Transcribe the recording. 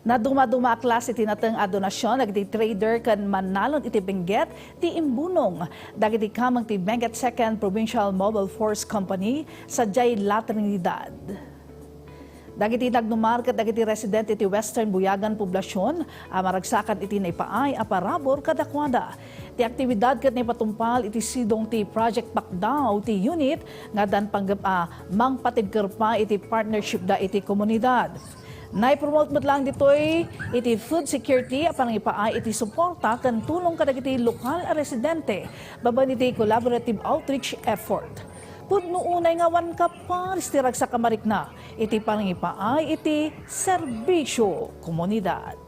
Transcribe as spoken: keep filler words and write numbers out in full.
Nadumaduma a klase ti nateng a donasyon dagiti trader ken mannalon iti Benguet ti imbunong dagiti kameng ti Benguet Second Provincial Mobile Force Company sadiay La Trinidad. Dagiti nagnumar ket dagiti residente ti Western Buyagan Poblacion a maragsakan iti naipaay a parabur kadakuada. Ti aktibidad ket naipatungpal iti sidong ti Project Pakdaw ti unit nga addan panggep a mangpatigkerpa iti partnership da iti komunidad. Naipromote met lang ditoy iti food security a panangipaay iti suporta ken tulong kadagiti lokal a residente babaen iti collaborative outreach effort. Pudno unay nga awan kaparis ti ragsak a marikna iti panangipaay iti serbisyo komunidad.